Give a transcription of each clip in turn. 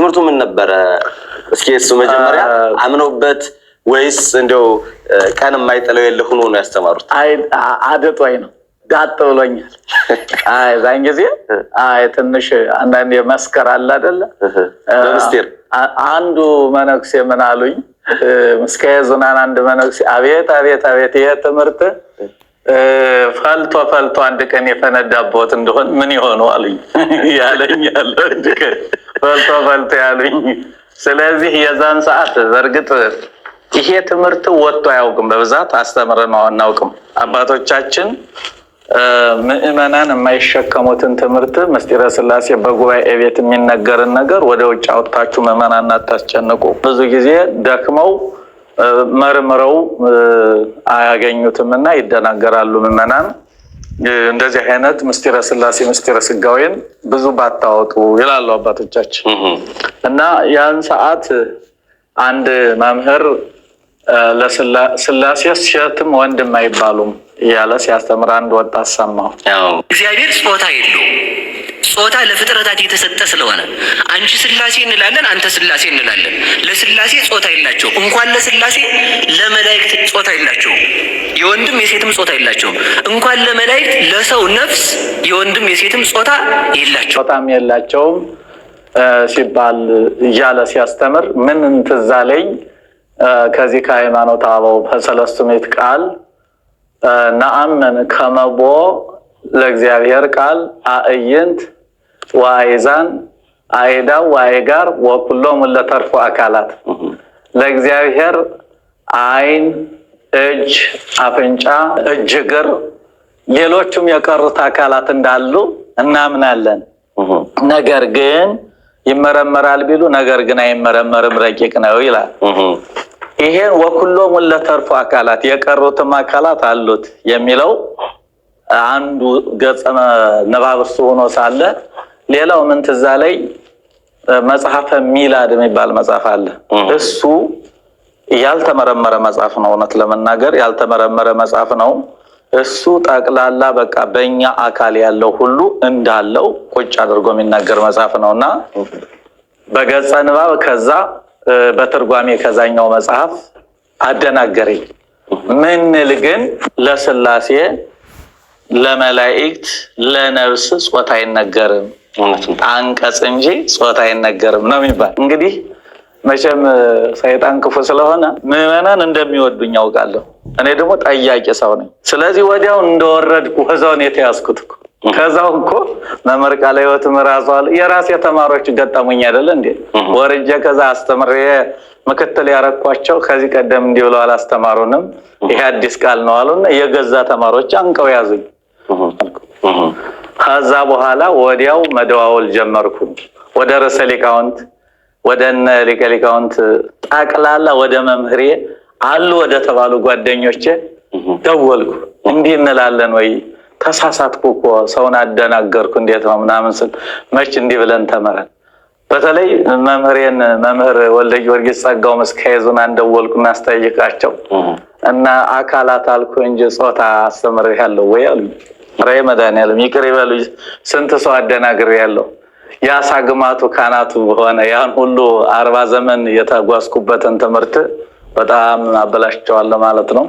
ትምህርቱ ምን ነበረ? እስኪ እሱ መጀመሪያ አምነውበት ወይስ እንዲያው ቀን የማይጥለው የለ ሆኖ ነው ያስተማሩት? አይ አድጦኝ ነው፣ ዳጥ ብሎኛል። አይ ዛን ጊዜ አይ ትንሽ አንዳንድ የመስከር አለ አይደለ? በምስጢር አንዱ መነኩሴ ምን አሉኝ፣ እስከ የዙናን አንድ መነኩሴ አቤት አቤት አቤት ይሄ ትምህርት ፈልቶ ፈልቶ አንድ ቀን የፈነዳቦት እንደሆን ምን ይሆኑ አሉኝ። ያለኝ ያለ አንድ ቀን ፈልቶ ፈልቶ ያሉኝ። ስለዚህ የዛን ሰዓት በእርግጥ ይሄ ትምህርት ወጥቶ አያውቅም። በብዛት አስተምረን አናውቅም። አባቶቻችን ምዕመናን የማይሸከሙትን ትምህርት ምስጢረ ሥላሴ በጉባኤ ቤት የሚነገርን ነገር ወደ ውጭ አውጥታችሁ ምዕመናን አታስጨንቁ። ብዙ ጊዜ ደክመው መርምረው አያገኙትም እና ይደናገራሉ ምዕመናን። እንደዚህ አይነት ምስጢረ ሥላሴ ምስጢረ ሥጋዌን ብዙ ባታወጡ ይላሉ አባቶቻችን። እና ያን ሰዓት አንድ መምህር ለስላሴ ሴትም ወንድም አይባሉም እያለ ሲያስተምር አንድ ወጣት ሰማሁ። እግዚአብሔር ጾታ የለውም። ጾታ ለፍጥረታት የተሰጠ ስለሆነ አንቺ ስላሴ እንላለን፣ አንተ ስላሴ እንላለን። ለስላሴ ጾታ የላቸውም። እንኳን ለስላሴ ለመላእክት ጾታ የላቸውም። የወንድም የሴትም ጾታ የላቸውም። እንኳን ለመላእክት ለሰው ነፍስ የወንድም የሴትም ጾታ የላቸውም። ጾታም የላቸውም ሲባል እያለ ሲያስተምር ምን ትዝ አለኝ፣ ከዚህ ከሃይማኖት አበው በሰለስቱ ምዕት ቃል ነአምን ከመቦ ለእግዚአብሔር ቃል አእይንት ወአእዛን አእዳው ወአእጋር ወኩሎሙ ለተርፎ አካላት። ለእግዚአብሔር ዓይን፣ እጅ፣ አፍንጫ፣ እጅ፣ እግር፣ ሌሎቹም የቀሩት አካላት እንዳሉ እናምናለን። ነገር ግን ይመረመራል ቢሉ ነገር ግን አይመረመርም፣ ረቂቅ ነው ይላል። ይሄን ወኩሎሙ ለተርፎ አካላት የቀሩትም አካላት አሉት የሚለው አንዱ ገጸ ንባብ እሱ ሆኖ ሳለ ሌላው ምን ትዝ አለኝ፣ መጽሐፈ ሚላድ የሚባል መጽሐፍ አለ። እሱ ያልተመረመረ መጽሐፍ ነው። እውነት ለመናገር ያልተመረመረ መጽሐፍ ነው። እሱ ጠቅላላ በቃ በእኛ አካል ያለው ሁሉ እንዳለው ቁጭ አድርጎ የሚናገር መጽሐፍ ነው እና በገጸ ንባብ ከዛ በትርጓሜ ከዛኛው መጽሐፍ አደናገረኝ። ምንል ግን ለስላሴ ለመላእክት ለነፍስ ጾታ አይነገርም፣ አንቀጽ እንጂ ጾታ አይነገርም ነው የሚባል። እንግዲህ መቼም ሰይጣን ክፉ ስለሆነ ምዕመናን እንደሚወዱኝ ያውቃለሁ። እኔ ደግሞ ጠያቂ ሰው ነኝ። ስለዚህ ወዲያው እንደወረድኩ ከዛው ነው የተያዝኩት እኮ። ከዛው እኮ መምህር ቃለ ሕይወትም ራሱ አለ የራሴ ተማሪዎች ገጠሙኝ አይደለ እንዴ? ወርጄ ከዛ አስተምሬ ምክትል ያረኳቸው ከዚህ ቀደም እንዲህ ብለው አላስተማሩንም፣ ይሄ አዲስ ቃል ነው አሉና የገዛ ተማሪዎች አንቀው ያዙኝ። ከዛ በኋላ ወዲያው መደዋወል ጀመርኩ ወደ ርዕሰ ሊቃውንት፣ ወደ እነ ሊቀ ሊቃውንት፣ ጠቅላላ ወደ መምህሬ አሉ ወደ ተባሉ ጓደኞቼ ደወልኩ። እንዲህ እንላለን ወይ፣ ተሳሳትኩ እኮ፣ ሰውን አደናገርኩ፣ እንዴት ነው ምናምን ስል መች እንዲህ ብለን ተመረን። በተለይ መምህሬን መምህር ወልደ ጊዮርጊስ ጸጋው መስካየዙን አንደወልኩ እናስጠይቃቸው እና አካላት አልኩ እንጂ ጾታ አስተምሬያለሁ ወይ አሉኝ። ኧረ መድኃኒዓለም ይቅር ይበሉኝ፣ ስንት ሰው አደናግሬያለሁ። የአሳ ግማቱ ካናቱ ሆነ። ያን ሁሉ 40 ዘመን የተጓዝኩበትን ትምህርት በጣም አበላሽቸዋለሁ ማለት ነው።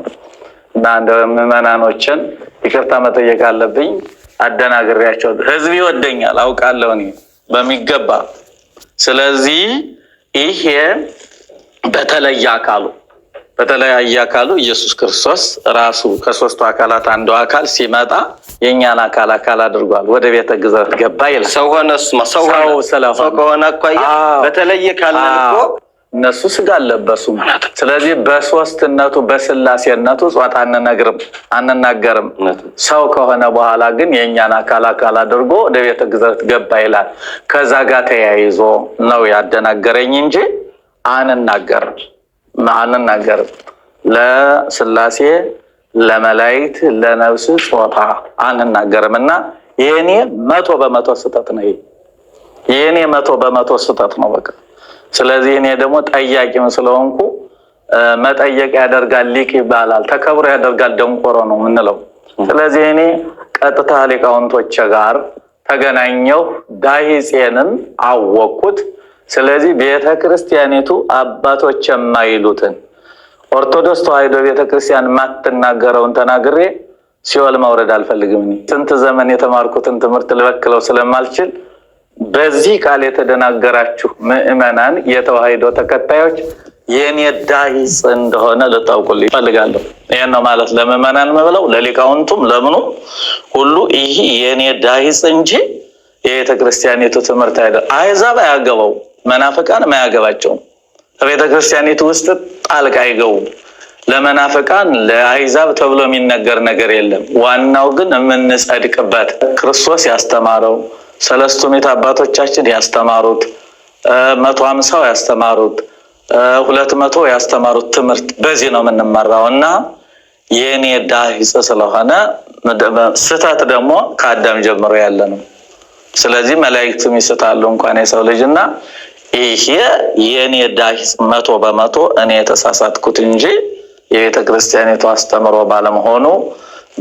እና እንደ ምዕመናኖችን ይቅርታ መጠየቅ አለብኝ። አደናግሬያቸው ህዝብ ይወደኛል አውቃለሁ እኔ በሚገባ። ስለዚህ ይሄ በተለየ አካሉ በተለያየ አካሉ ኢየሱስ ክርስቶስ ራሱ ከሶስቱ አካላት አንዱ አካል ሲመጣ የእኛን አካል አካል አድርጓል። ወደ ቤተ ግዛት ገባ ይላል። ሰው ሆነ። እሱማ ሰው ሆነ። ሰው ስለሆነ። ሰው ከሆነ አኳያ በተለየ ካለን እኮ እነሱ ስጋ አለበሱ። ስለዚህ በሶስትነቱ በስላሴነቱ ጾታ አንነግርም አንናገርም። ሰው ከሆነ በኋላ ግን የእኛን አካል አካል አድርጎ ወደ ቤተ ግዛት ገባ ይላል። ከዛ ጋር ተያይዞ ነው ያደናገረኝ እንጂ አንናገርም አንናገርም። ለስላሴ ለመላእክት ለነፍስ ጾታ አንናገርም። እና የኔ 100% ስህተት ነው። ይሄ የኔ 100% ስህተት ነው በቃ። ስለዚህ እኔ ደግሞ ጠያቂም ስለሆንኩ መጠየቅ ያደርጋል ሊቅ ይባላል፣ ተከብሮ ያደርጋል ደንቆሮ ነው የምንለው። ስለዚህ እኔ ቀጥታ ሊቃውንቶች ጋር ተገናኘሁ፣ ዳሂጼንም አወቅኩት። ስለዚህ ቤተ ክርስቲያኒቱ አባቶች የማይሉትን ኦርቶዶክስ ተዋሕዶ ቤተ ክርስቲያን የማትናገረውን ተናግሬ ሲኦል መውረድ አልፈልግም። እኔ ስንት ዘመን የተማርኩትን ትምህርት ልበክለው ስለማልችል በዚህ ቃል የተደናገራችሁ ምዕመናን፣ የተዋሕዶ ተከታዮች የኔ ዳሂጽ እንደሆነ ልታውቁልኝ እፈልጋለሁ። ይህን ነው ማለት ለምዕመናን መብለው ለሊቃውንቱም ለምኑም ሁሉ ይህ የኔ ዳሂጽ እንጂ የቤተ ክርስቲያኒቱ ትምህርት አይደለም። አሕዛብ አያገባው፣ መናፍቃን አያገባቸውም። ከቤተ ክርስቲያኒቱ ውስጥ ጣልቃ አይገቡም። ለመናፍቃን ለአሕዛብ ተብሎ የሚነገር ነገር የለም። ዋናው ግን የምንጸድቅበት ክርስቶስ ያስተማረው፣ ሰለስቱ ምዕት አባቶቻችን ያስተማሩት፣ 150ው ያስተማሩት፣ 200 ያስተማሩት ትምህርት በዚህ ነው የምንመራው እና የኔ ዳሂጽ ስለሆነ ስህተት ደግሞ ከአዳም ጀምሮ ያለ ነው። ስለዚህ መላእክትም ይስታሉ እንኳን የሰው ልጅ እና ይሄ የኔ ዳሂጽ 100% እኔ የተሳሳትኩት እንጂ የቤተ ክርስቲያኒቱ አስተምሮ ባለመሆኑ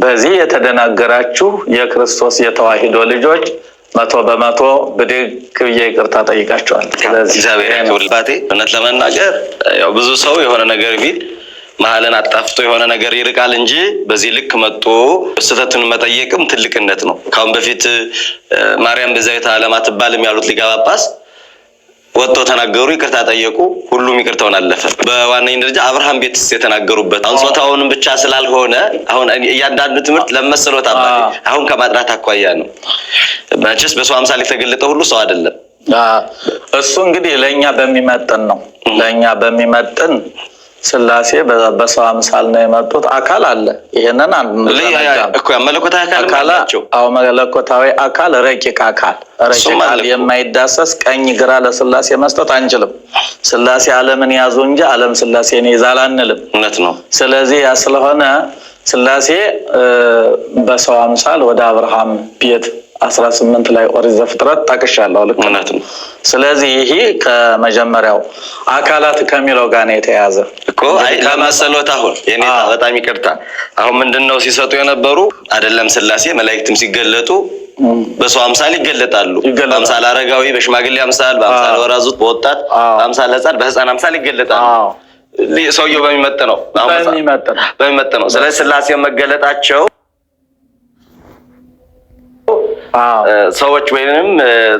በዚህ የተደናገራችሁ የክርስቶስ የተዋሕዶ ልጆች 100% ብድግ ብዬ ይቅርታ ጠይቃቸዋለሁ። ስለዚህ እግዚአብሔር ያክብር። አባቴ እውነት ለመናገር ያው ብዙ ሰው የሆነ ነገር ቢል መሀልን አጣፍቶ የሆነ ነገር ይርቃል እንጂ በዚህ ልክ መጥቶ ስህተቱን መጠየቅም ትልቅነት ነው። ከአሁን በፊት ማርያም ቤዛዊተ ዓለም አትባልም ያሉት ሊቀ ጳጳስ ወጥተው ተናገሩ፣ ይቅርታ ጠየቁ። ሁሉም ይቅርታውን አለፈ። በዋነኝ ደረጃ አብርሃም ቤትስ የተናገሩበት አሁን ጾታውንም ብቻ ስላልሆነ አሁን እያንዳንዱ ትምህርት ለመሰሎት አባቴ አሁን ከማጥራት አኳያ ነው። መቼስ በሰው አምሳል የተገለጠ ሁሉ ሰው አይደለም። እሱ እንግዲህ ለእኛ በሚመጥን ነው። ለእኛ በሚመጥን ስላሴ በሰው አምሳል ነው የመጡት። አካል አለ። ይሄንን እኮ መለኮታዊ አካል አላቸው። አዎ መለኮታዊ አካል፣ ረቂቅ አካል፣ ረቂቅ አካል የማይዳሰስ ቀኝ ግራ ለስላሴ መስጠት አንችልም። ስላሴ ዓለምን ያዙ እንጂ ዓለም ስላሴን ይዛል አንልም። እውነት ነው። ስለዚህ ያ ስለሆነ ስላሴ በሰው አምሳል ወደ አብርሃም ቤት 18 ላይ ኦሪት ዘፍጥረት ጠቅሻለሁ። ልክ እውነት ነው። ስለዚህ ይሄ ከመጀመሪያው አካላት ከሚለው ጋር ነው የተያዘ እኮ። አይ ለመሰሎት አሁን የኔ በጣም ይቅርታ። አሁን ምንድነው ሲሰጡ የነበሩ አይደለም ስላሴ መላእክትም ሲገለጡ በሰው አምሳል ይገለጣሉ። በአምሳል አረጋዊ፣ በሽማግሌ አምሳል፣ በአምሳል ወራዙት፣ በወጣት፣ በአምሳል ሕፃን፣ በሕፃን አምሳል ይገለጣሉ። ሰውየው በሚመጥነው በሚመጥነው። ስለዚህ ስላሴ መገለጣቸው ሰዎች ወይንም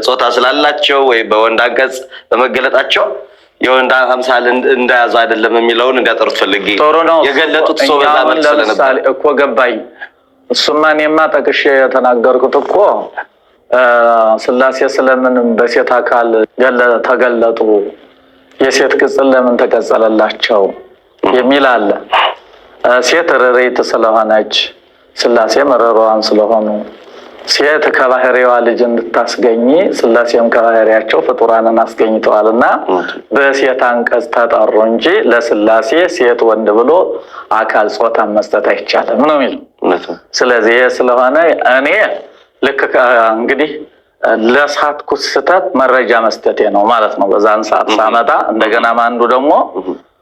ጾታ ስላላቸው ወይ በወንድ አንቀጽ በመገለጣቸው የወንድ አምሳል እንደያዙ አይደለም የሚለውን እንዲያጠሩት ፈልጌ። ጥሩ ነው። የገለጡት ሰው በዛ መልክ ስለነበር እኮ ገባኝ። እሱማ እኔማ ጠቅሼ የተናገርኩት እኮ ስላሴ ስለምን በሴት አካል ተገለጡ፣ የሴት ቅጽል ለምን ተቀጸለላቸው የሚል አለ። ሴት ርሬት ስለሆነች ስላሴም ርሩዋን ስለሆኑ፣ ሴት ከባህሪዋ ልጅ እንድታስገኝ ስላሴም ከባህሪያቸው ፍጡራንን አስገኝተዋል እና በሴት አንቀጽ ተጠሩ እንጂ ለስላሴ ሴት ወንድ ብሎ አካል ጾታን መስጠት አይቻልም ነው የሚለው። ስለዚህ ይህ ስለሆነ እኔ ልክ እንግዲህ ለሳትኩት ስህተት መረጃ መስጠቴ ነው ማለት ነው። በዛን ሰዓት ሳመጣ እንደገና አንዱ ደግሞ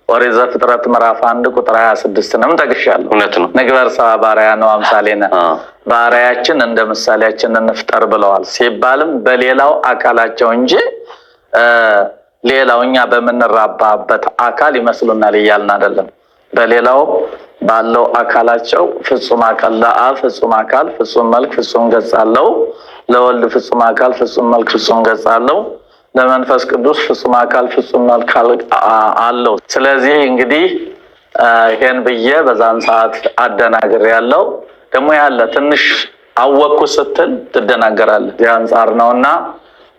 ኦሪት ዘፍጥረት ምዕራፍ 1 ቁጥር 26ንም ጠቅሻለሁ። እውነት ነው። ንግበር ሰብአ በአርአያነ ወአምሳሌነ፣ በአርአያችን እንደ ምሳሌያችን እንፍጠር ብለዋል ሲባልም በሌላው አካላቸው እንጂ ሌላው እኛ በምንራባበት አካል ይመስሉናል እያልን አይደለም። በሌላው ባለው አካላቸው ፍጹም አካል ለአብ ፍጹም አካል፣ ፍጹም መልክ፣ ፍጹም ገጽ አለው። ለወልድ ፍጹም አካል፣ ፍጹም መልክ፣ ፍጹም ገጽ አለው። ለመንፈስ ቅዱስ ፍጹም አካል፣ ፍጹም መልክ አለው። ስለዚህ እንግዲህ ይሄን ብዬ በዛን ሰዓት አደናግር ያለው ደግሞ ያለ ትንሽ አወቅኩ ስትል ትደናገራለህ። የአንጻር ነውና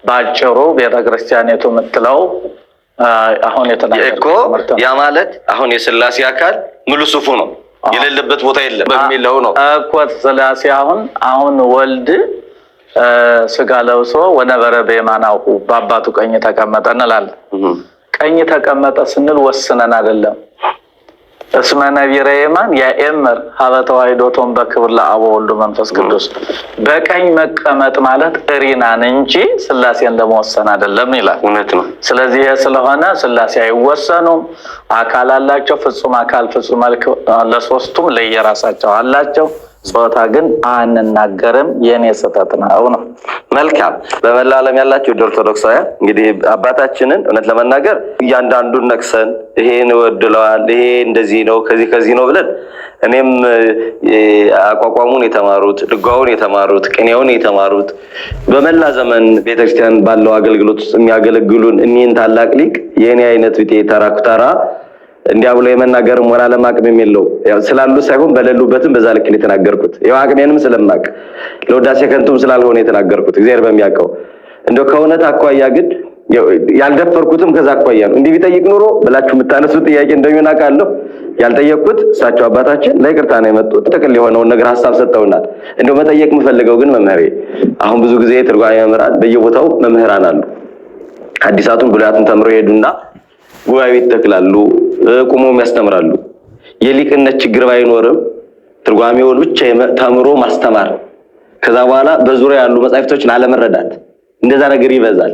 በአጭሩ ቤተክርስቲያኒቱ የምትለው አሁን እኮ ያ ማለት አሁን የስላሴ አካል ሙሉ ሱፉ ነው፣ የሌለበት ቦታ የለም በሚለው ነው እኮ። ስላሴ አሁን ወልድ ስጋ ለብሶ ወነበረ በየማናሁ በአባቱ ቀኝ ተቀመጠ እንላለን። ቀኝ ተቀመጠ ስንል ወስነን አይደለም። እስመ ነቢረ የማን ያኤምር ሀበ ተዋሕዶቶም በክብር ለአብ ወወልድ መንፈስ ቅዱስ። በቀኝ መቀመጥ ማለት እሪናን እንጂ ስላሴን ለመወሰን አይደለም ይላል። እውነት ነው። ስለዚህ ይህ ስለሆነ ስላሴ አይወሰኑም። አካል አላቸው። ፍጹም አካል፣ ፍጹም መልክ ለሶስቱም ለየራሳቸው አላቸው። ጾታ ግን አንናገርም። የኔ ስህተት ነው ነው። መልካም። በመላ ዓለም ያላችሁ ውድ ኦርቶዶክሳውያን እንግዲህ አባታችንን እውነት ለመናገር እያንዳንዱን ነቅሰን ይሄን ወድለዋል፣ ይሄ እንደዚህ ነው፣ ከዚህ ከዚህ ነው ብለን እኔም አቋቋሙን የተማሩት፣ ድጓውን የተማሩት፣ ቅኔውን የተማሩት፣ በመላ ዘመን ቤተክርስቲያን ባለው አገልግሎት ውስጥ የሚያገለግሉን እኒህን ታላቅ ሊቅ የእኔ አይነት ቢጤ ተራ ኩታራ እንዲያ ብሎ የመናገርም ሞራልም አቅምም የለው ስላሉ ሳይሆን በሌሉበትም በዛ ልክ ነው የተናገርኩት። ያው አቅሜንም ስለማቅ ለውዳሴ ከንቱም ስላልሆነ የተናገርኩት እግዚአብሔር በሚያውቀው እንደው ከእውነት አኳያ ግን ያልደፈርኩትም ከዛ አኳያ ነው። እንዲህ ቢጠይቅ ኑሮ ብላችሁ የምታነሱት ጥያቄ እንደሚሆን አውቃለሁ። ያልጠየቅኩት እሳቸው አባታችን ለይቅርታ ነው የመጡት። ጥቅል የሆነውን ነገር ሀሳብ ሰጠውናል። እንደው መጠየቅ የምፈልገው ግን መምህሬ፣ አሁን ብዙ ጊዜ ትርጓሜ መምህራን በየቦታው መምህራን አሉ። ሐዲሳቱን ብሉያቱን ተምረው ይሄዱና ጉባኤ ቤት ይተክላሉ፣ ቁሞም ያስተምራሉ። የሊቅነት ችግር ባይኖርም ትርጓሜውን ብቻ ተምሮ ማስተማር፣ ከዛ በኋላ በዙሪያ ያሉ መጻሕፍቶችን አለመረዳት፣ እንደዛ ነገር ይበዛል።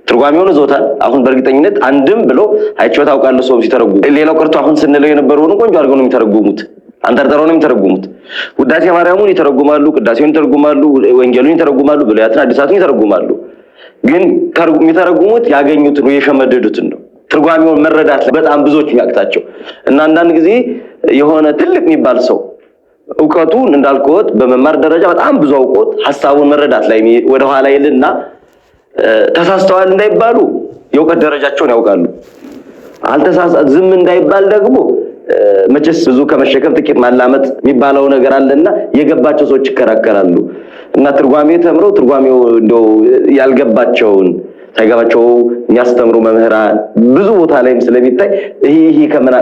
ትርጓሜውን ይዞታል። አሁን በእርግጠኝነት አንድም ብሎ አይቼው ታውቃለህ። ሰውም ሲተረጉሙ ሌላው ቀርቶ አሁን ስንለው የነበረውን ቆንጆ አድርገው ነው የሚተረጉሙት፣ አንጠርጥረው ነው የሚተረጉሙት። ውዳሴ ማርያሙን ይተረጉማሉ፣ ቅዳሴውን ይተረጉማሉ፣ ወንጌሉን ይተረጉማሉ፣ ብሉያትን አዲሳቱን ይተረጉማሉ። ግን የሚተረጉሙት ያገኙትን ወይ የሸመደዱትን ነው። ትርጓሜውን መረዳት በጣም ብዙዎች የሚያቅታቸው እና አንዳንድ ጊዜ የሆነ ትልቅ የሚባል ሰው እውቀቱን እንዳልኩት በመማር ደረጃ በጣም ብዙ አውቆት ሀሳቡን መረዳት ላይ ወደኋላ ይልና ተሳስተዋል እንዳይባሉ የእውቀት ደረጃቸውን ያውቃሉ። ዝም እንዳይባል ደግሞ መቼስ ብዙ ከመሸከም ጥቂት ማላመጥ የሚባለው ነገር አለና የገባቸው ሰዎች ይከራከራሉ። እና ትርጓሜ ተምረው ትርጓሜው እንደው ያልገባቸውን ሳይገባቸው የሚያስተምሩ መምህራን ብዙ ቦታ ላይም ስለሚታይ ይሄ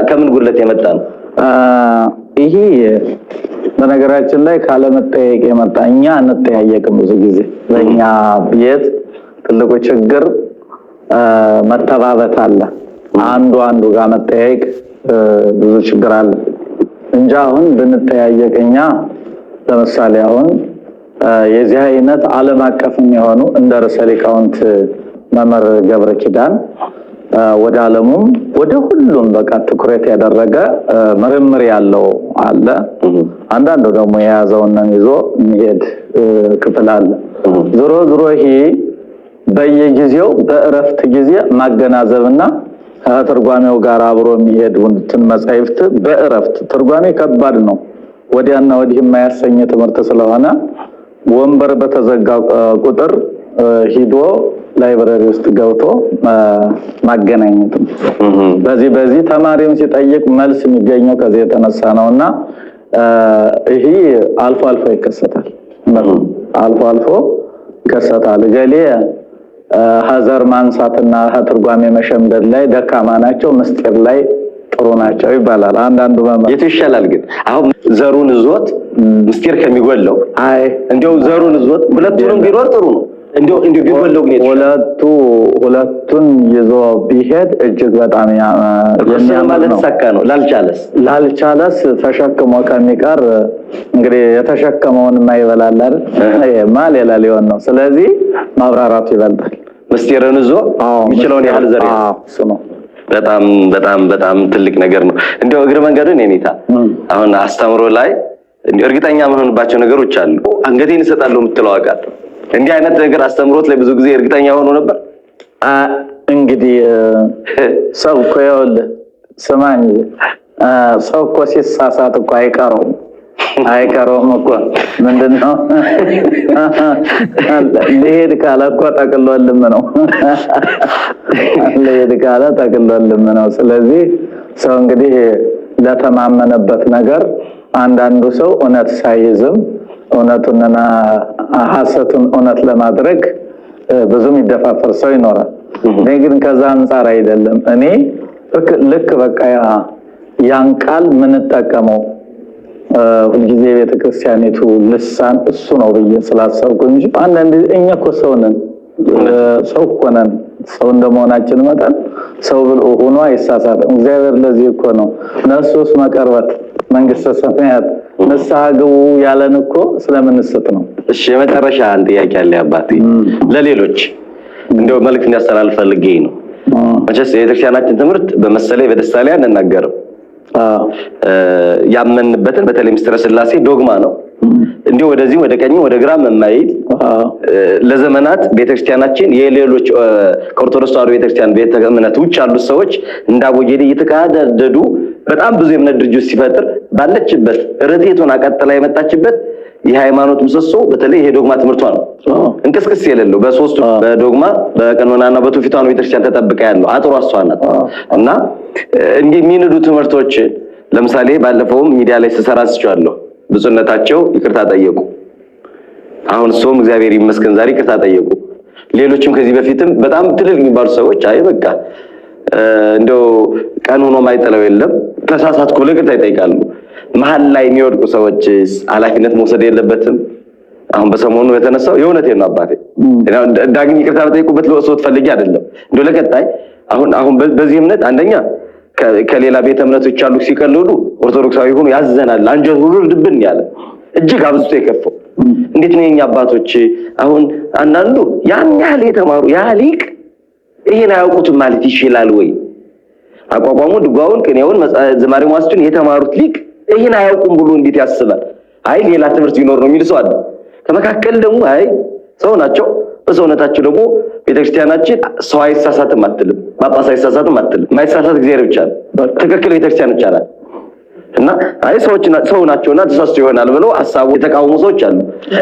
ከምን ጉድለት የመጣ ነው? ይሄ በነገራችን ላይ ካለመጠየቅ የመጣ፣ እኛ አንጠያየቅም ብዙ ጊዜ። በእኛ ቤት ትልቁ ችግር መተባበት አለ። አንዱ አንዱ ጋር መጠያየቅ ብዙ ችግር አለ እንጂ አሁን ብንጠያየቅ እኛ ለምሳሌ አሁን የዚህ አይነት ዓለም አቀፍ የሚሆኑ እንደ ርዕሰ ሊቃውንት መምህር ገብረ ኪዳን ወደ ዓለሙም ወደ ሁሉም በቃ ትኩረት ያደረገ ምርምር ያለው አለ። አንዳንዱ ደግሞ የያዘውን ይዞ የሚሄድ ክፍል አለ። ዞሮ ዞሮ ይሄ በየጊዜው በእረፍት ጊዜ ማገናዘብና ከትርጓሜው ጋር አብሮ የሚሄዱትን መጻሕፍት በእረፍት፣ ትርጓሜ ከባድ ነው፣ ወዲያና ወዲህ የማያሰኝ ትምህርት ስለሆነ ወንበር በተዘጋ ቁጥር ሂዶ library ውስጥ ገብቶ ማገናኘት ነው። በዚህ በዚህ ተማሪም ሲጠይቅ መልስ የሚገኘው ከዚህ የተነሳ ነውና ይሄ አልፎ አልፎ ይከሰታል። አልፎ አልፎ ይከሰታል። እገሌ ሀዘር ማንሳትና ትርጓሜ መሸምደድ ላይ ደካማ ናቸው፣ ምስጢር ላይ ጥሩ ናቸው ይባላል። አንዳንዱ መምህር የቱ ይሻላል ግን? አሁን ዘሩን እዞት ምስጢር ከሚጎለው አይ እንዲያው ዘሩን እዞት ሁለቱንም ቢኖር ጥሩ ነው። እንዲያው እንዲያው ቢጎለው ግን ሁለቱን ይዞ ቢሄድ እጅግ በጣም የሚያምር ማለት ነው። ሳካ ነው። ላልቻለስ ላልቻለስ ተሸክሞ ከሚቀር እንግዲህ የተሸከመውን የማይበላል አይደል? ይሄማ ሌላ ሊሆን ነው። ስለዚህ ማብራራቱ ይበልጣል። ምስጢርን ይዞ የሚችለውን ያህል ዘር አዎ፣ እሱ ነው። በጣም በጣም በጣም ትልቅ ነገር ነው። እንዲያው እግረ መንገድን የኔታ አሁን አስተምሮ ላይ እንዲያው እርግጠኛ መሆንባቸው ነገሮች አሉ። አንገቴን እሰጣለሁ የምትለው ቃል እንዲህ አይነት ነገር አስተምሮት ላይ ብዙ ጊዜ እርግጠኛ ሆኖ ነበር። እንግዲህ ሰው እኮ ይኸውልህ፣ ስማኝ፣ ሰው እኮ ሲሳሳት እኮ አይቀረውም አይቀረውም እኮ። ምንድነው፣ ልሄድ ካለ እኮ ጠቅሎልም ነው። ልሄድ ካለ ጠቅሎልም ነው። ስለዚህ ሰው እንግዲህ ለተማመነበት ነገር አንዳንዱ ሰው እውነት ሳይዝም እውነቱንና ሐሰቱን እውነት ለማድረግ ብዙ የሚደፋፈር ሰው ይኖራል። እኔ ግን ከዛ አንጻር አይደለም። እኔ ልክ በቃ ያን ቃል የምንጠቀመው ሁልጊዜ የቤተክርስቲያኒቱ ልሳን እሱ ነው ብዬ ስላሰብኩ እንጂ አንዳንድ እኛ እኮ ሰው ነን፣ ሰው እኮ ነን። ሰው እንደመሆናችን መጠን ሰው ብሎ ሆኖ አይሳሳትም። እግዚአብሔር ለዚህ እኮ ነው ነፍሱስ መቀርበት መንግስተ ሰማያት ንስሐ ግቡ ያለን እኮ ስለምንስት ነው። እሺ፣ የመጨረሻ አንድ ጥያቄ አለ አባቴ፣ ለሌሎች እንደው መልዕክት እንዲያስተላልፍ ፈልጌ ነው። መቼስ የቤተክርስቲያናችን ትምህርት በመሰለኝ በደስታ ላይ አንናገርም። ያመንበትን በተለይ ምስጢረ ስላሴ ዶግማ ነው። እንዲሁ ወደዚህ ወደ ቀኝ ወደ ግራ የማይል፣ ለዘመናት ቤተክርስቲያናችን የሌሎች ከኦርቶዶክስ ተዋሕዶ ቤተክርስቲያን ቤተ እምነት ውጭ ያሉት ሰዎች እንደ አቦጌዴ እየተካደዱ በጣም ብዙ የእምነት ድርጅት ሲፈጥር ባለችበት ርትዕቱን አቀጥላ የመጣችበት የሃይማኖት ምሰሶ በተለይ ይሄ ዶግማ ትምህርቷ ነው። እንቅስቅስ የሌለው በሶስቱ በዶግማ በቀኖናና በትውፊቷ ነው ቤተክርስቲያን ተጠብቃ ያለው፣ አጥሯ እሷ ናት። እና እንዲህ የሚንዱ ትምህርቶች ለምሳሌ ባለፈውም ሚዲያ ላይ ስሰራ ስቸዋለሁ። ብፁዕነታቸው ይቅርታ ጠየቁ። አሁን እሱም እግዚአብሔር ይመስገን ዛሬ ይቅርታ ጠየቁ። ሌሎችም ከዚህ በፊትም በጣም ትልቅ የሚባሉ ሰዎች አይ በቃ እንደው ቀን ሆኖ ማይጠለው የለም፣ ተሳሳትኩ ብለው ይቅርታ ይጠይቃሉ። መሀል ላይ የሚወድቁ ሰዎች ኃላፊነት መውሰድ የለበትም? አሁን በሰሞኑ የተነሳው የእውነቴን ነው አባቴ፣ ዳግም ይቅርታ በጠይቁበት ለወስወት ፈልጌ አይደለም። እንደው ለቀጣይ አሁን አሁን በዚህ እምነት አንደኛ ከሌላ ቤተ እምነቶች ያሉ ሲቀልሉ ኦርቶዶክሳዊ ሆኖ ያዘናል። አንጀት ሁሉ ድብን ያለ እጅግ አብዝቶ የከፋው እንዴት ነው የኛ አባቶች? አሁን አንዳንዱ ያን ያህል የተማሩ ያ ሊቅ ይሄን አያውቁትም ማለት ይችላል ወይ? አቋቋሙ፣ ድጓውን፣ ቅኔውን፣ ዝማሬ መዋሥዕቱን የተማሩት ሊቅ ይሄን አያውቁም ብሎ እንዴት ያስባል? አይ ሌላ ትምህርት ቢኖር ነው የሚል ሰው አለ። ከመካከል ደግሞ አይ ሰው ናቸው፣ በሰውነታቸው ደግሞ ቤተክርስቲያናችን ሰው አይሳሳትም አትልም፣ ጳጳስ አይሳሳትም አትልም። የማይሳሳት እግዚአብሔር ብቻ ነው። ትክክል ቤተክርስቲያን ብቻ ናት። እና አይ ሰዎች ሰው ናቸውና ተሳስቶ ይሆናል ብለው ሀሳቡ የተቃወሙ ሰዎች አሉ።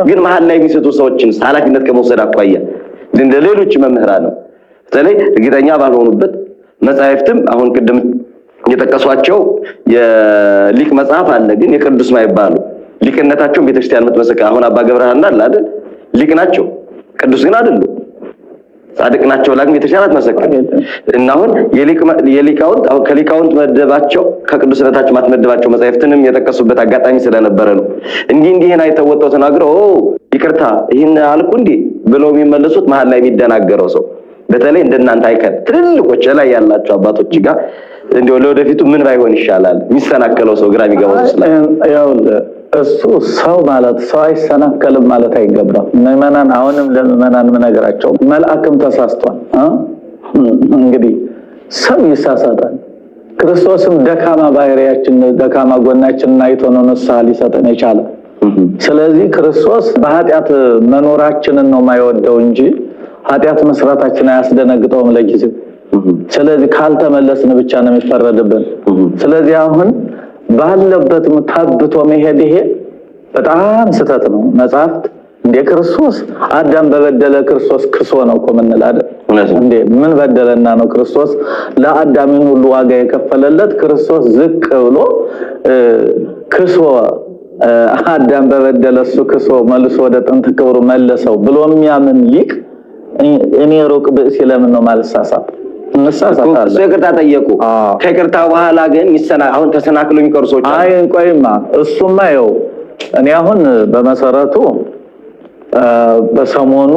ግን መሀል ላይ የሚሰጡ ሰዎችን ኃላፊነት ከመውሰድ አኳያ እንደ ሌሎች መምህራን ነው በተለይ እርግጠኛ ባልሆኑበት መጻሕፍትም አሁን ቅድም የጠቀሷቸው የሊቅ መጽሐፍ አለ፣ ግን የቅዱስ ማይባሉ ሊቅነታቸውን ቤተክርስቲያን የምትመሰክር አሁን አባ ገብረሃና አለ አይደል? ሊቅ ናቸው፣ ቅዱስ ግን አይደሉም። ጻድቅ ናቸው ላግን ቤተክርስቲያን አትመሰክርም። እና አሁን የሊቃውንት አሁን ከሊቃውንት መደባቸው ከቅዱስነታቸው ማትመደባቸው መጻሕፍትንም የጠቀሱበት አጋጣሚ ስለነበረ ነው። እንዲህ እንዲህን አይተው ወጥተው ተናግረው ይቅርታ ይህን አልኩ እንዲህ ብለው የሚመለሱት መሀል ላይ የሚደናገረው ሰው በተለይ እንደናንተ አይከን ትልልቆች ላይ ያላቸው አባቶች ጋር እንደው ለወደፊቱ ምን ባይሆን ይሻላል የሚሰናከለው ሰው ግራ የሚገባው ሰው ስላለ ይኸውልህ እሱ ሰው ማለት ሰው አይሰናከልም ማለት አይገባም። ምዕመናን፣ አሁንም ለምዕመናን ምነግራቸው መልአክም ተሳስቷል። እንግዲህ ሰው ይሳሳታል። ክርስቶስም ደካማ ባህሪያችን ደካማ ጎናችንን አይቶ ነው ንስሐ ሊሰጠን የቻለ። ስለዚህ ክርስቶስ በኃጢአት መኖራችንን ነው የማይወደው እንጂ ኃጢአት መስራታችን አያስደነግጠውም ለጊዜው። ስለዚህ ካልተመለስን ብቻ ነው የሚፈረድብን። ስለዚህ አሁን ባለበት ታብቶ መሄድ ይሄ በጣም ስህተት ነው። መጽሐፍት እንደ ክርስቶስ አዳም በበደለ ክርስቶስ ክሶ ነው እኮ የምንል አይደል እንዴ? ምን በደለና ነው ክርስቶስ ለአዳምን ሁሉ ዋጋ የከፈለለት? ክርስቶስ ዝቅ ብሎ ክሶ አዳም በበደለ እሱ ክሶ መልሶ ወደ ጥንት ክብሩ መለሰው ብሎ የሚያምን ሊቅ እኔ ሩቅ ብእሲ ለምን ነው ማልሳሳት? እሱ ይቅርታ ጠየቁ። ከይቅርታ በኋላ ግን አሁን ተሰናክሎ የሚቀሩ ሰዎች አይ ቆይማ፣ እሱማ ይኸው እኔ አሁን በመሰረቱ በሰሞኑ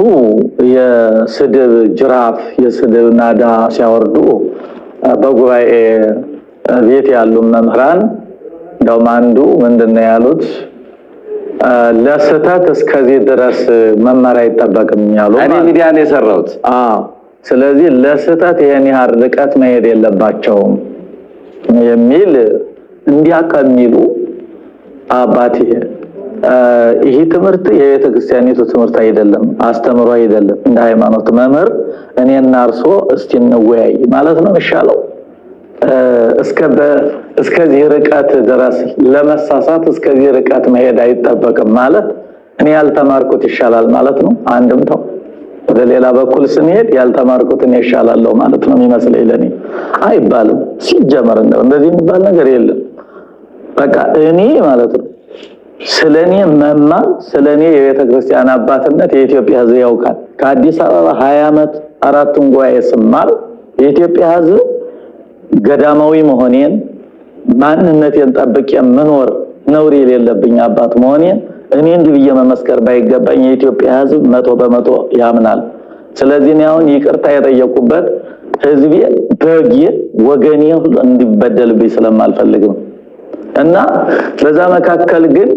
የስድብ ጅራፍ የስድብ ናዳ ሲያወርዱ በጉባኤ ቤት ያሉ መምህራን እንደውም አንዱ ምንድን ነው ያሉት፣ ለስህተት እስከዚህ ድረስ መማር አይጠበቅም ያሉ። እኔ ሚዲያ ነው የሰራሁት። አዎ፣ ስለዚህ ለስህተት ይሄን ያህል ርቀት መሄድ የለባቸውም የሚል እንዲያ ከሚሉ አባቴ ይህ ትምህርት የቤተ ክርስቲያኒቱ ትምህርት አይደለም፣ አስተምሮ አይደለም። እንደ ሃይማኖት መምህር እኔና እርሶ እስቲ እንወያይ ማለት ነው የሚሻለው። እስከዚህ ርቀት ድረስ ለመሳሳት እስከዚህ ርቀት መሄድ አይጠበቅም ማለት እኔ ያልተማርኩት ይሻላል ማለት ነው። አንድምታው ወደ ሌላ በኩል ስንሄድ ያልተማርኩት እኔ ይሻላለሁ ማለት ነው የሚመስለኝ ለኔ። አይባልም። ሲጀመር እንደዚህ የሚባል ነገር የለም። በቃ እኔ ማለት ነው ስለኔ መማር ስለኔ የቤተ ክርስቲያን አባትነት የኢትዮጵያ ሕዝብ ያውቃል። ከአዲስ አበባ 20 ዓመት አራቱን ጉባኤ ስማር የኢትዮጵያ ሕዝብ ገዳማዊ መሆኔን ማንነቴን ጠብቄ መኖር ነውር የሌለብኝ አባት መሆኔን እኔ እንዲህ ብዬ መመስከር ባይገባኝ የኢትዮጵያ ሕዝብ 100% ያምናል። ስለዚህ እኔ አሁን ይቅርታ የጠየቁበት ሕዝቤ በጌ ወገኔ ሁሉ እንዲበደልብኝ ስለማልፈልግ ነው። እና በዛ መካከል ግን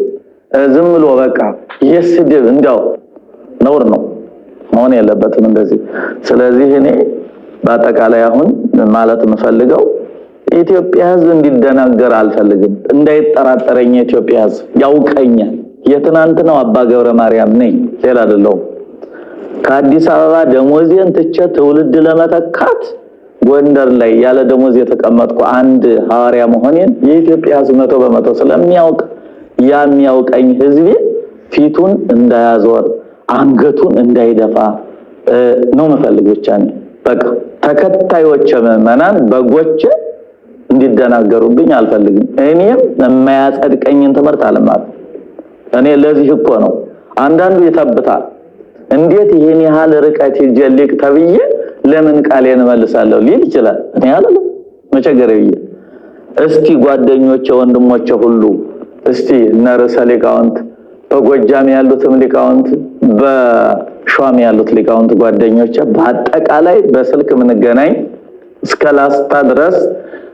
ዝም ብሎ በቃ የስድብ እንዲያው ነውር ነው፣ መሆን የለበትም እንደዚህ። ስለዚህ እኔ በአጠቃላይ አሁን ማለት የምፈልገው የኢትዮጵያ ሕዝብ እንዲደናገር አልፈልግም፣ እንዳይጠራጠረኝ። የኢትዮጵያ ሕዝብ ያውቀኛል። የትናንትናው አባ ገብረ ማርያም ነኝ፣ ሌላ አይደለሁም። ከአዲስ አበባ ደሞዜን ትቼ ትውልድ ለመተካት ጎንደር ላይ ያለ ደሞዝ የተቀመጥኩ አንድ ሐዋርያ መሆኔን የኢትዮጵያ ሕዝብ 100% ስለሚያውቅ ያ የሚያውቀኝ ሕዝቤ ፊቱን እንዳያዞር አንገቱን እንዳይደፋ ነው መፈልግ ብቻ ነው። በቃ ተከታዮቼ ምዕመናን በጎቼ እንዲደናገሩብኝ አልፈልግም። እኔም የማያጸድቀኝን ትምህርት አልማርም። እኔ ለዚህ እኮ ነው አንዳንዱ ይተብታል። እንዴት ይሄን ያህል ርቀት ሄጄ ሊቅ ተብዬ ለምን ቃሌን እመልሳለሁ ሊል ይችላል። እኔ አልልም መቸገሬ ብዬ። እስቲ ጓደኞቼ ወንድሞቼ ሁሉ እስቲ እነ ርዕሰ ሊቃውንት በጎጃም ያሉትም ሊቃውንት በሸዋም ያሉት ሊቃውንት ጓደኞቼ በአጠቃላይ በስልክ የምንገናኝ እስከ ላስታ ድረስ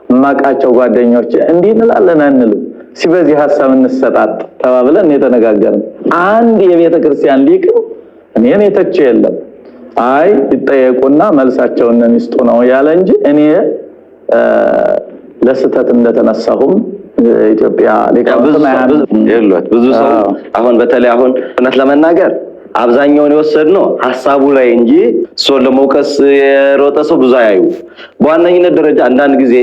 የማውቃቸው ጓደኞቼ እንዲህ እንላለን አንልም። በዚህ ሀሳብ እንሰጣጥ ተባብለን የተነጋገርን አንድ የቤተ ክርስቲያን ሊቅም እኔን የተቸ የለም። አይ ይጠየቁና መልሳቸውን ይስጡ ነው ያለ እንጂ እኔ ለስህተት እንደተነሳሁም ኢትዮጵያ ሊቃውንት ብዙ ሰው አሁን በተለይ አሁን እውነት ለመናገር አብዛኛውን የወሰድነው ሀሳቡ ላይ እንጂ እሱን ለመውቀስ የሮጠ ሰው ብዙ አያዩ። በዋነኝነት ደረጃ አንዳንድ ጊዜ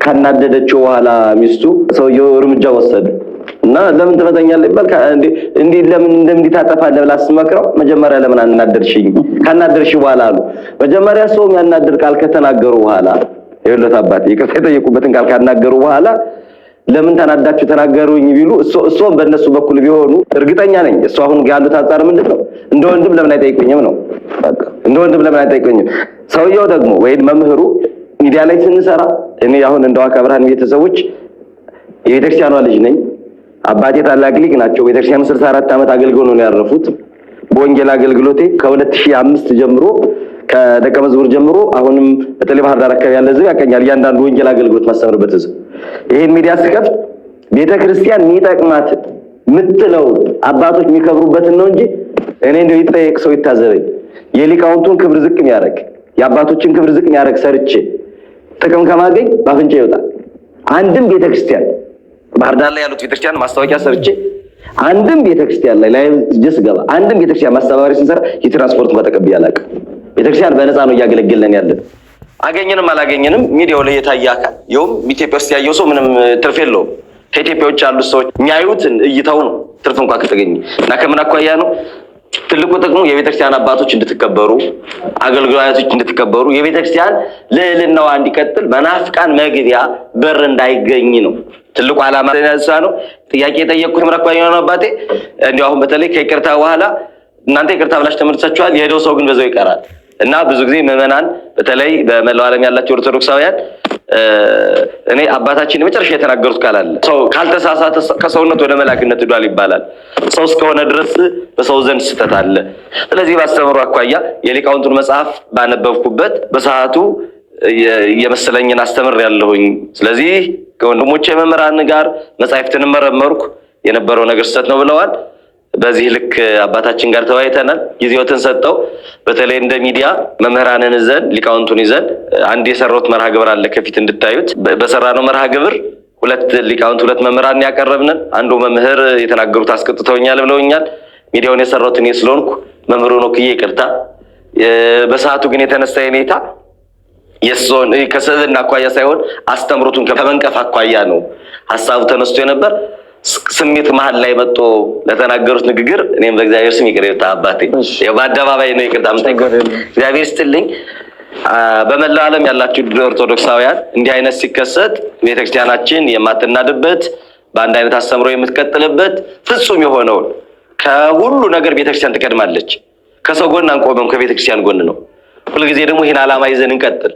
ካናደደችው በኋላ ሚስቱ ሰውየው እርምጃ ወሰደ እና ለምን ትመታኛለህ ይባል እንዴ ለምን እንደምንዲ ታጠፋለህ ብላ ስትመክረው መጀመሪያ ለምን አናደድሽኝ ካናደድሽ በኋላ አሉ። መጀመሪያ ሰው የሚያናድድ ቃል ከተናገሩ በኋላ ይኸውልህ አባቴ ይቅርታ የጠየቁበትን ቃል ካናገሩ በኋላ ለምን ተናዳችሁ ተናገሩኝ ቢሉ እሱም በእነሱ በኩል ቢሆኑ እርግጠኛ ነኝ እሱ አሁን ያሉት አንጻር ምንድን ነው እንደ ወንድም ለምን አይጠይቁኝም ነው። በቃ እንደ ወንድም ለምን አይጠይቁኝም። ሰውየው ደግሞ ወይም መምህሩ ሚዲያ ላይ ስንሰራ እኔ አሁን እንደ ዋካ ብርሃን ቤተሰቦች የቤተክርስቲያኗ ልጅ ነኝ። አባቴ ታላቅ ሊቅ ናቸው። ቤተክርስቲያኑ 64 ዓመት አገልግሎ ነው ያረፉት። በወንጌል አገልግሎቴ ከ2005 ጀምሮ ከደቀ መዝሙር ጀምሮ አሁንም በተለይ ባህር ዳር አካባቢ ያለ ህዝብ ያቀኛል። እያንዳንዱ ወንጌል አገልግሎት ማስተምርበት ህዝብ ይሄን ሚዲያ ስከፍት ቤተክርስቲያን የሚጠቅማት ምትለው አባቶች የሚከብሩበትን ነው እንጂ እኔ እንደው ይጠየቅ ሰው ይታዘበኝ። የሊቃውንቱን ክብር ዝቅ የሚያደርግ የአባቶችን ክብር ዝቅ የሚያደርግ ሰርቼ ጥቅም ከማገኝ ባፍንጫ ይወጣል። አንድም ቤተክርስቲያን ባህር ዳር ላይ ያሉት ቤተክርስቲያን ማስታወቂያ ሰርቼ አንድም ቤተክርስቲያን ላይ live ጀስ ገባ አንድም ቤተክርስቲያን ማስተባበሪያ ስንሰራ የትራንስፖርት እንኳን ተቀብዬ አላውቅም። ቤተክርስቲያን በነፃ ነው እያገለገልን ያለን። አገኘንም አላገኘንም ሚዲያው ላይ የታየ አካል ይኸውም ኢትዮጵያ ውስጥ ያየው ሰው ምንም ትርፍ የለውም። ከኢትዮጵያ ውጭ ያሉት ሰዎች የሚያዩት እይታው ነው ትርፍ እንኳን ከተገኘ እና ከምን አኳያ ነው ትልቁ ጥቅሙ የቤተክርስቲያን አባቶች እንድትከበሩ፣ አገልጋዮች እንድትከበሩ፣ የቤተክርስቲያን ልዕልናዋ እንዲቀጥል መናፍቃን መግቢያ በር እንዳይገኝ ነው ትልቁ ዓላማ ነው። ጥያቄ የጠየቅኩት ምን አኳያ ነው አባቴ እንዲያው አሁን በተለይ ከይቅርታ በኋላ እናንተ ይቅርታ ብላችሁ ተመልሳችኋል። የሄደው ሰው ግን በዛው ይቀራል እና ብዙ ጊዜ ምዕመናን በተለይ በመላው ዓለም ያላቸው ኦርቶዶክሳውያን እኔ አባታችን የመጨረሻ የተናገሩት ቃል አለ። ሰው ካልተሳሳተ ከሰውነት ወደ መላክነት ሄዷል ይባላል። ሰው እስከሆነ ድረስ በሰው ዘንድ ስህተት አለ። ስለዚህ ባስተምሩ አኳያ የሊቃውንቱን መጽሐፍ ባነበብኩበት በሰዓቱ የመሰለኝን አስተምር ያለሁኝ። ስለዚህ ከወንድሞቼ መምህራን ጋር መጻሕፍትን መረመርኩ። የነበረው ነገር ስህተት ነው ብለዋል። በዚህ ልክ አባታችን ጋር ተወያይተናል። ጊዜዎትን ሰጠው። በተለይ እንደ ሚዲያ መምህራንን ይዘን ሊቃውንቱን ይዘን አንድ የሰራሁት መርሃ ግብር አለ ከፊት እንድታዩት። በሰራነው መርሃ ግብር ሁለት ሊቃውንት ሁለት መምህራን ያቀረብንን፣ አንዱ መምህር የተናገሩት አስቀጥተውኛል ብለውኛል። ሚዲያውን የሰራሁት እኔ ስለሆንኩ መምህሩን ወክዬ ይቅርታ። በሰዓቱ ግን የተነሳ የኔታ የእሱን ከስዕልና አኳያ ሳይሆን አስተምሮቱን ከመንቀፍ አኳያ ነው ሀሳቡ ተነስቶ የነበር። ስሜት መሀል ላይ መጥቶ ለተናገሩት ንግግር እኔም በእግዚአብሔር ስም ይቅርታ አባቴ፣ በአደባባይ ነው ይቅርታ የምጠይቀው። እግዚአብሔር ይስጥልኝ። በመላው ዓለም ያላችሁ ኦርቶዶክሳውያን እንዲህ አይነት ሲከሰት ቤተክርስቲያናችን የማትናድበት በአንድ አይነት አስተምሮ የምትቀጥልበት ፍጹም የሆነውን ከሁሉ ነገር ቤተክርስቲያን ትቀድማለች። ከሰው ጎን አንቆምም፣ ከቤተክርስቲያን ጎን ነው። ሁልጊዜ ደግሞ ይህን ዓላማ ይዘን እንቀጥል።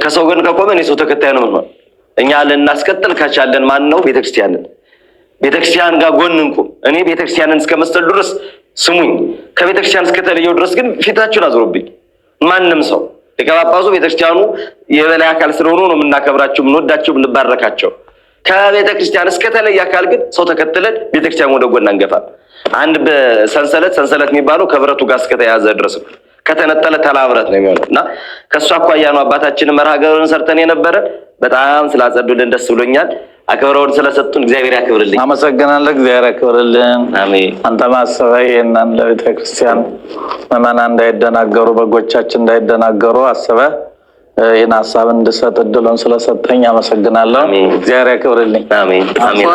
ከሰው ጎን ከቆመን የሰው ተከታይ ነው የምንሆን። እኛ ልናስቀጥል ከቻለን ማን ነው? ቤተክርስቲያንን። ቤተክርስቲያን ጋር ጎን እንቁም። እኔ ቤተክርስቲያንን እስከመሰል ድረስ ስሙኝ፣ ከቤተክርስቲያን እስከተለየው ድረስ ግን ፊታችሁን አዞሩብኝ። ማንም ሰው ሊቀ ጳጳሱ ቤተክርስቲያኑ የበላይ አካል ስለሆኑ ነው የምናከብራቸው፣ የምንወዳቸው፣ የምንባረካቸው። ከቤተክርስቲያን እስከተለየ አካል ግን ሰው ተከትለን ቤተክርስቲያን ወደ ጎን አንገፋም። አንድ በሰንሰለት ሰንሰለት የሚባለው ከብረቱ ጋር እስከተያዘ ድረስ ነው። ከተነጠለ ተላብረት ነው የሚሆነው እና ከእሱ አኳያ ነው አባታችንን መርሃ ግብርን ሰርተን የነበረ። በጣም ስላጸዱልን ደስ ብሎኛል። አክብረውን ስለሰጡን እግዚአብሔር ያክብርልኝ። አመሰግናለሁ። እግዚአብሔር ያክብርልን። አሜን። አንተ ማሰበህ ይህንን ለቤተ ክርስቲያን ምዕመናን እንዳይደናገሩ፣ በጎቻችን እንዳይደናገሩ አስበህ ይህን ሀሳብ እንድሰጥ እድሉን ስለሰጠኝ አመሰግናለሁ። አሜን። እግዚአብሔር ያክብርልኝ። አሜን አሜን።